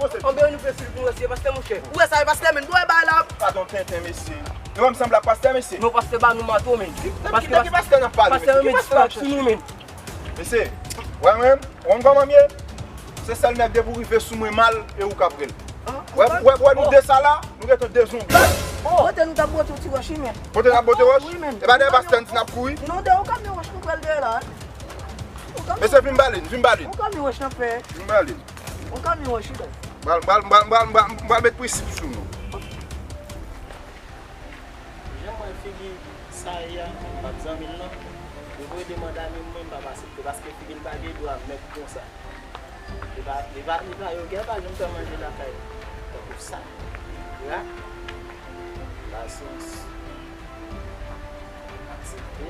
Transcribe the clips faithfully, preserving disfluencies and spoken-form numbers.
Anben nou fè sil pou mesye, pastè monchè. Ou wè sa e pastè, men. Ou wè bay la. Gadon tenten, mesye. Nou wè m sanble ak pastè, mesye. Non, pastè ba nou mato, men. Paske pastè n ap pale, pastè, men, disparèt sou nou, men. Mesye, wè mwen, wè m kòman m ye? Se sèl nèg depi w rive sou mwen mal, e ou k ap rele. Wè, wè, wè nou de sa la, nou gentan de zonbi. Pote nou t ap bwote yon ti wòch, wi, men. Pote n ap bwote wòch? Wi, men. E pa dèyè pastè n di n ap kouri? Non, dèyè yon kamyon wòch nou pral dèyè la. Mesye, vin ba li, vin ba li. Yon kamyon wòch n ap fè. Vin ba li. Yon kamyon wòch, wi, baz. M pral, m pral, m pral, m pral, m pral, m pral met prensip sou nou. Jan m wè figi sa ye a, m pa t zanmi l non. Li voye de manda menm mwen, m p ap aksepte, paske figi l pa gen dwa mèg konsa. Li pa, li pa, li pa, yo gen pa janm fè manje lakay. Tankou sa. Gra. Lasans. Aksepte.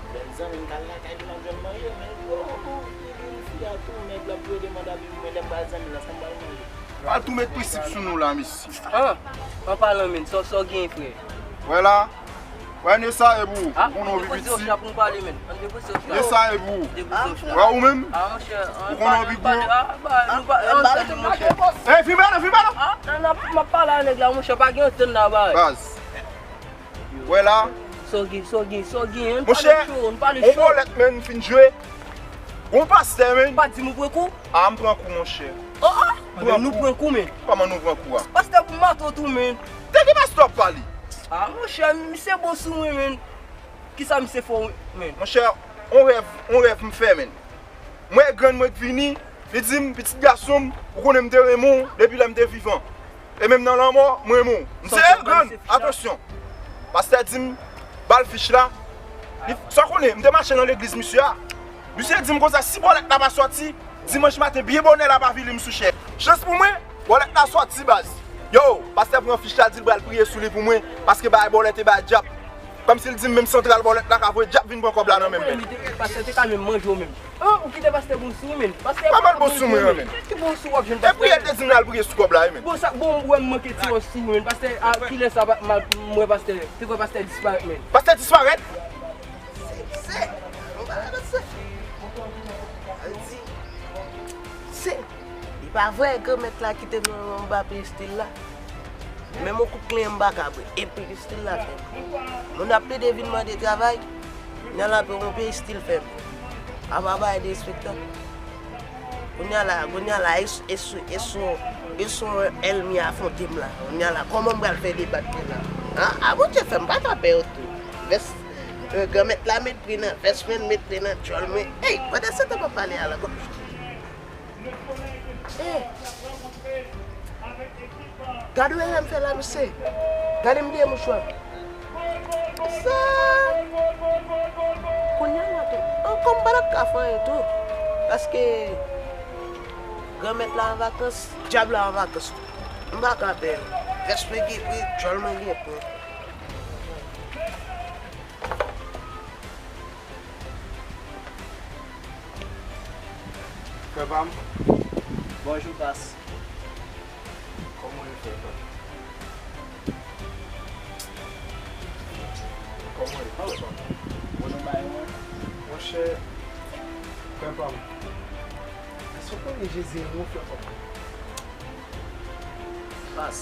Lè m zanmi m t al lakay li, m ap jwenn manje, men yo, figi l fi a tou, nèg la ap voye de manda menm mwen, lè m pral zanmi l la, sa m pral manje? Pral tou met prensip sou nou la, mesye. Ah, an palan, men, sa, sa w gen, frè? Wè la. Wè, ne sa e pou ou. Ah, ou konnen w pi piti. Ne sa e pou ou. Wè ou menm. Ou konnen w pi gwo. Ey, fimen non, fimen non. Ah, m ap pale a nèg la, monchè, pa gen antenn la, ba. Baz. Wè la. Sa w gen, sa w gen, sa w gen, monchè, yon bòlèt, men, m fin jwe. Yon pastè, men. Pa di m ou pran kou. Ah, m pran kou, monchè. Oh, oh. Anben nou pran kou, men. Kòman nou pran kou a? Pastè pou mato tou, men. De ki pastè w ap pale? Ah, monchè, misye bon sou mwen, men. Kisa misye fè w, men? Monchè, on rèv, on rèv m fè, men. M wè grann mwen k vini, li di m, pitit gason m, ou konnen m te renmen w depi lè m te vivan. E menm nan lanmò, m renmen w. M se grann, atansyon. Pastè di m, ba l fich la. Li, sa w konnen, m te mache nan legliz misye a. Misye di m konsa, si bòlèt la pa sòti, dimanch maten, byen bonè, l ap avili m sou chè. Chans pou mwen, bòlèt la sòti, baz. Yo, pastè pran fich la, di l pral priye sou li pou mwen, paske bay bòlèt e bay dyab. Kòmsi l di m menm santral bòlèt la ka voye dyab vin pran kòb la nan men m, men. Pastè te ka menm manje w menm. Ah, ou kite pastè bon sou ou, men. Pastè pa mal bon sou mwen, men. Ki bon sou w ap jwenn pastè? E priyè te di m l al priye sou kòb la, wi, men. Bon, sa, bon, ou wè m manke ti wòch sou ou, men. Pastè, ah, kilè sa, m wè pastè? Te kwè pastè disparèt, men. Pastè disparèt? Se, se, se. Li pa vre, Granmèt la kite m anba peristil la. Menm yon kout klen m pa ka bwè. E peristil la fèb. Moun ap plede vin mande travay. Kounye a la, yon peristil fèb. Apa bay derespektan. Kounye a la, kounye a la, e s-, e s-, e s-, e s-, èlmi afwonte m la. Kounye a la, kòman m pral fè debat li la? A, a, Bondye fè m pa ka pè yo tou. Vès, eh, Granmèt la met pri nan vès mwen, met pri nan djòl mwen. Ey, pandan se tan m ap pale a la, kòm Ey! Gade w wè m fè la, mesye. Gade m bliye mouchwa. Sa. Kounye a la tou. Ankò m pa t ap ka fè anyen tou. Paske Granmèt la an vakans, dyab la an vakans tou. M pa ka pè. Vès mwen gen pri, djòl mwen gen pri. Frè pa m. Bonjou, pas. Kòman w ye, frè pa m? Kòman w ye, frè pa m? Bon, nou bay mwen. Monchè, frè pa m. Èske w konnen Jezi renmen w, frè pa m? Pas.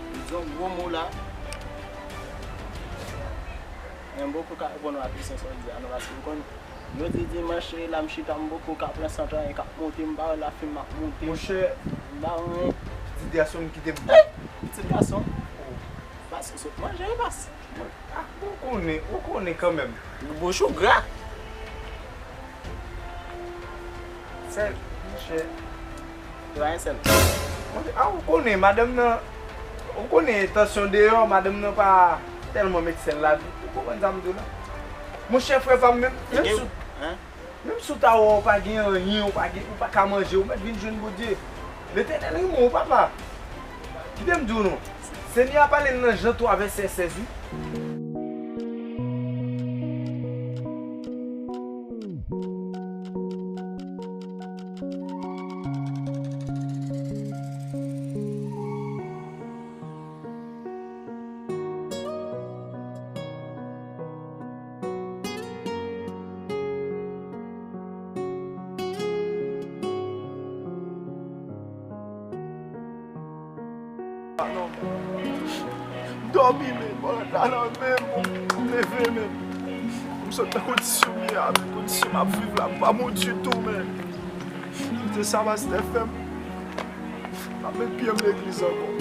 Ou di yon gwo mo la. Men m poko ka reponn w a kesyon sa w di a non, paske m konn, yo di dimanch se la m chita, m poko ka pran sant anyen k ap monte, m pa wè lafimen ap monte. Monchè, m pa wè anyen. Pitit gason m kite m. Eh! Pitit gason? Pas, ou sot manje wi, pas. Ah, ou konnen, ou konnen kanmenm. Bouch ou gra. Sèl, monchè. Doyen sèl. Monchè, ah, ou konnen, madanm nan, ou konnen tansyon deyò, madanm nan pa tèlman met sèl ladan. Ou konprann sa m di w la? Monchè, frè pa m, menm, menm si w, menm si w ta wè w pa gen anyen, ou pa gen, ou pa ka manje, ou mèt vin jwenn Bondye. Letènèl renmen w, papa. Kite m di w non. Senyè a pale n nan Jan twa vèsè sèz wi. Dòmi, men, bòlèt la nan men m, m leve, men. M sot nan kondisyon m ye a, men, kondisyon m ap viv la, m pa bon ditou, men. Koute sa pastè fè m. M ap met pye m legliz ankò.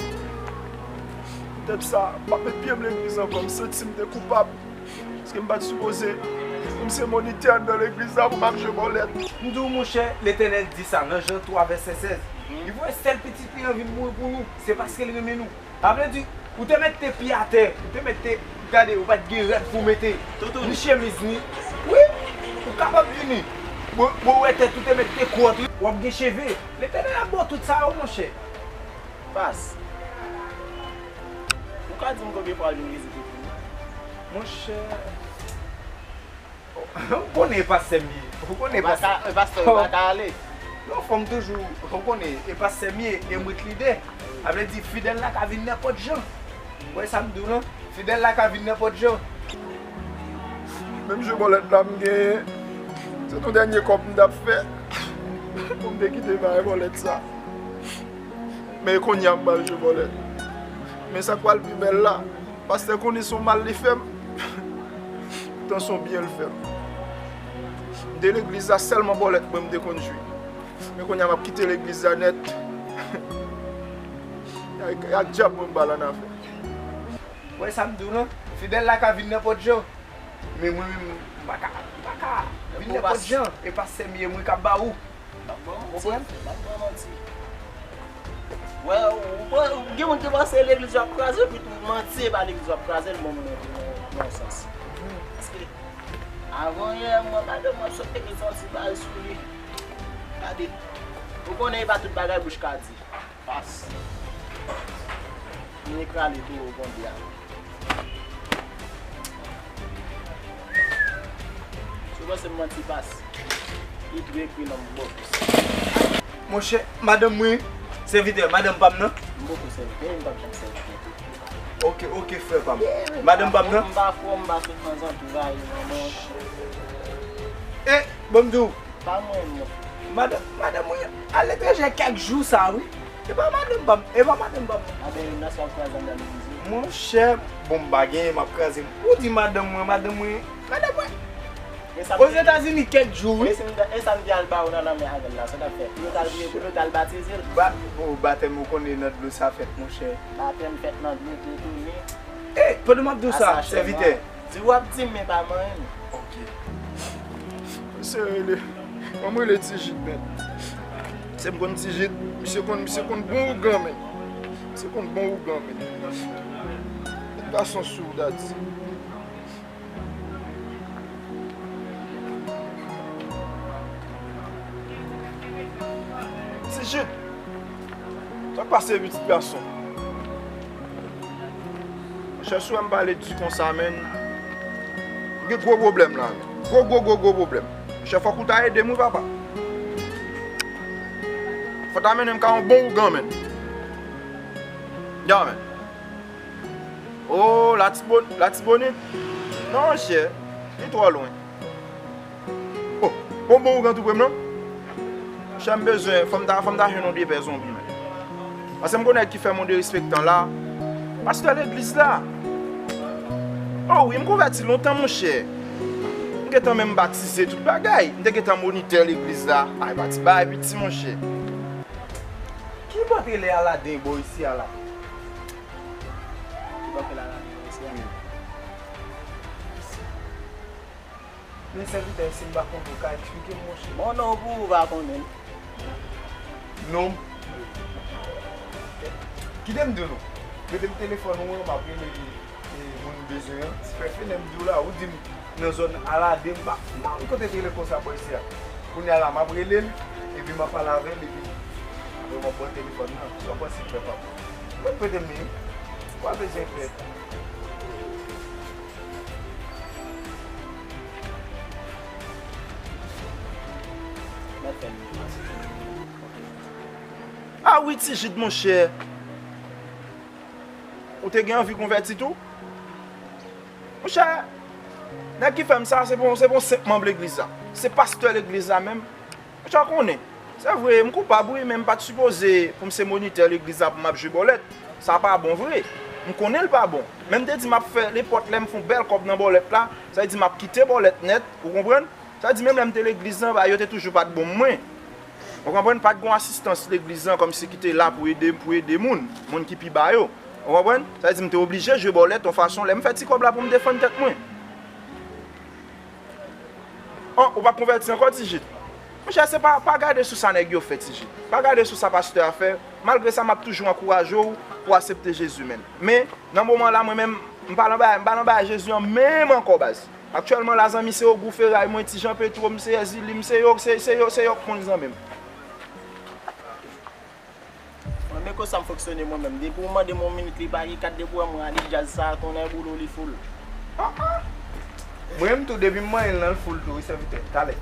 Poutèt sa, m ap met pye m legliz ankò, m santi m te koupab. Paske m pa t sipoze, m se monitè anndan legliz la pou m ap jwe bòlèt. M di w, monchè, Letènèl di sa nan Jan twa vèsè sèz. Li voye sèl pitit li an vin mouri pou nou. Se paske l renmen nou. Sa vle di, ou te mèt te pye atè, ou te mèt te, gade, ou pa t gen rad pou w mete, ni chemiz, ni, wi, ou kapab vini. Bon, bon, ou wè tèt ou te mèt te kwòt, wi, w ap gen cheve. Letènèl ap ba w tout sa yo, monchè. Pas. Ou ka di m konbyen fwa w vin vizite pou nou? Monchè, ou konnen e pastè m ye. Ou konnen e pastè. Ou pa ka, e pastè, ou pa ka ale. Non, fò m toujou, ou konnen, e pastè m ye, e m ret lidè. Sa vle di, fidèl la ka vin nenpòt jan. Ou wè sa m di w lan? Fidèl la ka vin nenpòt jan. Menm jwe bòlèt la m genyen, se t on dènye kòb m t ap fè pou m te kite bay bòlèt sa. Men kounye a m pral jwe bòlèt. Men sa k pral pi bèl la, pastè konnen se yon mal li fè m, tan se yon byen l fè m. M te legliz la, sèlman bòlèt mwen m te konn jwe. Men kounye a m ap kite legliz la nèt. Ak, ak dyab mwen m pral annafè. Ou wè sa m di w lan? Fidèl la ka vin nenpòt jan. Men mwen menm, m pa ka, m pa ka vin nenpòt jan. E pastè m ye, mwen k ap ba ou. M ap ba w manti. Konprann? M ap ba w manti. Wè, ou, ou, ou gen moun ki panse legliz yo ap kraze, epi tou manti, e pa legliz yo ap kraze, l bon, mwen, nan, nan yon sans. Paske, avan yè, mwen, madanm mwen sot te gen yon ti bagay sou li. Gade, ou konnen e pa tout bagay bouch ka di. Pas. Vin ekrale tou, Bondye a. Si w panse m manti, Pas. Li tou ekri non m bò. Monchè, madanm mwen, sèvitè, madanm pa m nan? M poko sèvitè, m p ap janm sèvitè tou. Oke, oke, frè pa m. Madanm pa m nan? M pa fò, m pa sot nan zantou rayi, non, non. E, bon, m di w, Pa mwen, non. Madanm, madanm mwen aletranje kèk jou sa, wi. E pa madanm pa m, e pa madanm pa m. Aben, nan sa w kraze anndan legliz, wi. Monchè, bon, m pa genyen, m ap kraze m. Ou di madanm mwen, madanm mwen, madanm mwen. Ozetazini kèk jou, wi. E si m ta, e sa m te al ba ou nan lanmè avè l la, sa w t ap fè? Pou nou t al priye, pou nou t al batize l? Ba, o, batèm ou konnen nan dlo sa fèt, monchè. Batèm fèt nan dlo tou, tou, wi. E, pandan m ap di w sa, sèvitè. Di w ap di m, men pa manyen m. Ok. Misye rele, ban m rele Ti Jid, men. Se m konn Ti Jid, misye konn, misye konn bon ougan, men. Misye konn bon ougan, men. Met gason sou w, Dadi. Ti Jid, sa k pase, pitit gason? Monchè, si w wè m pale di konsa, men, m gen gwo pwoblèm la, men. Gwo, gwo, gwo, gwo pwoblèm. Monchè, fòk ou ta ede m, wi, papa. Fò w ta mennen m ka yon bon ougan, men. Ya, men. O, Latibon-, Latibonit? Non, monchè, li twò lwen. O, bon, bon, ougan tou pre m, non? Monchè, m bezwen, fò m ta, fò m ta jwenn yon de pè zonbi, men. Paske m konnen ki fè m yon derespektan la. Pastè legliz la. O wi, m konvèti lontan, monchè. M gentan menm batize tout bagay. M te gentan monitè legliz la. Ay, pa ti bagay piti, monchè. Ki bò t rele Aladen bò isi a la? Ki bò t rele Aladen bò isi a? Wi. Men sèvitè, si m pa konnen, ou ka eksplike m, monchè? Bon, non, pou ou pa konnen l. Non. Kite m di w non. Prete m telefòn ou an, m ap rele e, moun m bezwen an. Ti frè Fenè m di w la, ou di m nan zòn Aladen, m pa, m pa konn kote te rele konsa bò isi a. Kounye a la, m ap rele l, epi m ap pale avè l, epi apre m ap ba w telefòn nan. Sa w panse, frè pa m? Mwen prete m li wi. Ou pa bezwen pè. Mwen fè l. A wi, Ti Jid, monchè. Ou te gen anvi konvèti tou? Monchè, nèg ki fè m sa, se pa, se pa yon senp manm legliz la. Se pastè legliz la menm. Monchè, w konnen. Se vre, m koupab, wi, men m pa t sipoze pou m se monitè legliz la pou m ap jwe bòlèt. Sa pa bon vre. M konnen l pa bon. Men m te di m ap fè nenpòt lè m fè yon bèl kòb nan bòlèt la, sa vle di m ap kite bòlèt nèt, ou konprann? Sa vle di menm lè m te legliz lan, ba, yo te toujou pa t bon mwen. Ou konprann? Pa t gon asistans legliz lan kòmsi ki te la pou ede, pou ede moun, moun ki pi ba yo. Ou konprann? Sa vle di m te oblije jwe bòlèt yon fason lè m fè ti kòb la pou m defann tèt mwen. An, ou p ap konvèti ankò, Ti Jit? Monchè, se pa, pa gade sou sa nèg yo fè, Ti Jit. Pa gade sou sa pastè a fè. Malgre sa, m ap toujou ankouraje w pou w aksepte Jezi, menn. Men, nan moman la, mwen menm, m pa nan bagay, m pa nan bagay Jezi an menm ankò, baz. Aktyèlman la, zanmi, se Ogou Feray, mwen, Ti Jan Petwo, m se Èzili, m se yo, se, se yo, se yo k konn zanmi m. Mwen, men konsa m fonksyone mwen menm. Depi w mande m yon minit, li pa gen kat, depi w wè mwen ale djaz sa a, tonnè boule w, li full. Mwen menm tou, depi m manyen l lan, l full tou, wi, sèvitè. Talè.